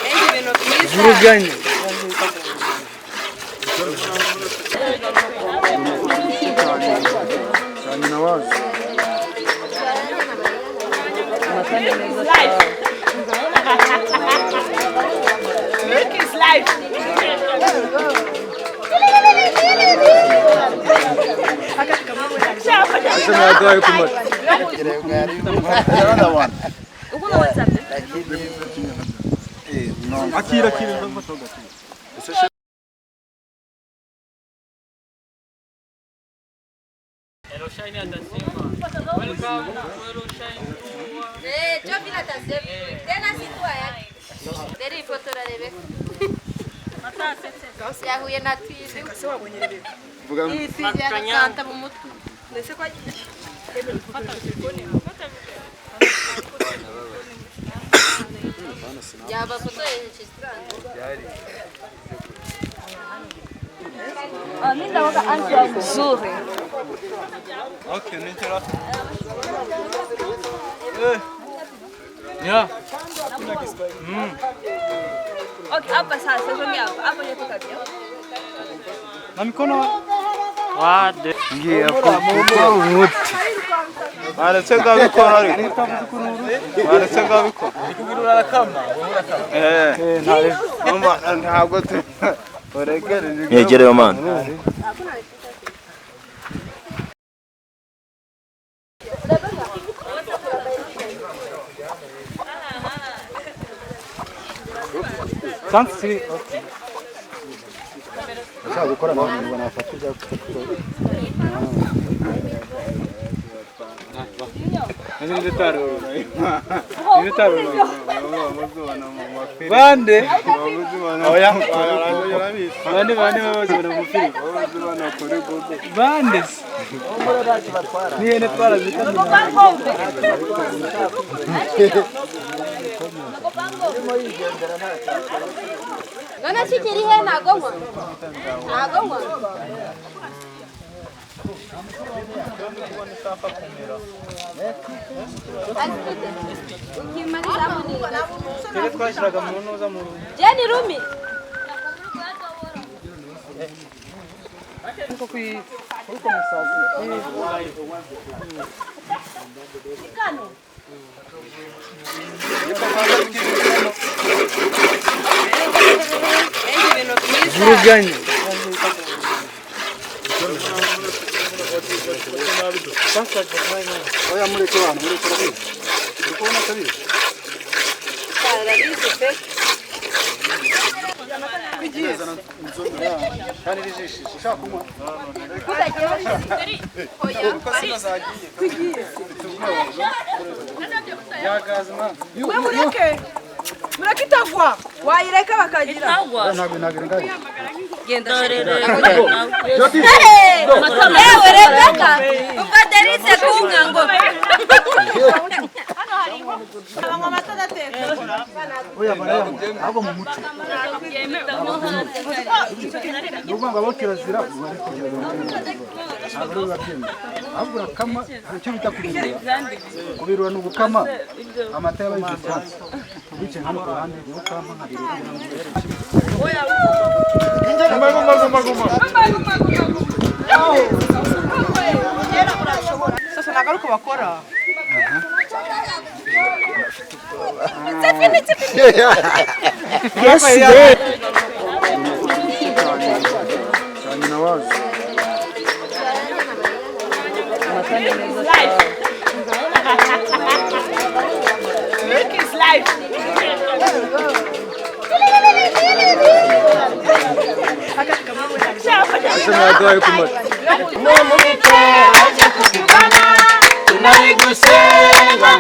Mbega ibintu byiza. Vuruganye. Nyina wazo. Life. Milk is life. Ese mwaduhaye ku mata. Another one. Ukuna WhatsApp? Akira akira ndafata gato. Eh, cyo vile atasema. Tena situa yake. Deri ifoto rarebe. Yahuye na twizi. Isize agakanta mu mutwe. Yabafotoye. Zuri. Okay, nichora. Eh. Ya. Okay, hapa sasa, songea hapa. Hapo ndio tukabia. Na mikono. Wade. Ngiye kukupa umuti. Baretse ngabikora ariko. Baretse ngabikora. Eh. Umva ntabwo tu uregere. Yegereyo man. Sansi. Ushaka gukora amahugurwa nafata ibya Bande. Oya. Bande bande babazibona mu filime. Bande. Ni hene twarazikanye. None kikiri he ntago nywa. Ntago nywa. Ukimaliza hapo ni Twebwe twashyiraga mu ntuza mu Jenny Rumi. Mbega ibintu byiza. Vuruganye. Oya mureke abantu mureke urabizi. Uri kubona atabizi? Arabizi pe. Kandi rijishije. Ushaka kunywa? We mureke mureke itagwa wayireka bakagira Ntabwo ntabwo irengaye. Genda. Ewe Rebeka, ubwo Derice kunga ngo. Oya barayanywa ahubwo mu muco. Ni ukuvuga ngo abo kirazira bari kugira ngo ntabwo ari babyemera. Ahubwo urakama hari icyo bita kubirura. Kubirura ni ugukama amata yabaye icyatsi. Wicaye hano ku ruhande ni ukama nkabirura. Guma guma guma guma. Sasa ntabwo ari uko bakora. Yes. Nyina wazo. Life. Milk is life. Ese mwaduhaye ku mata. Tunari gusenga.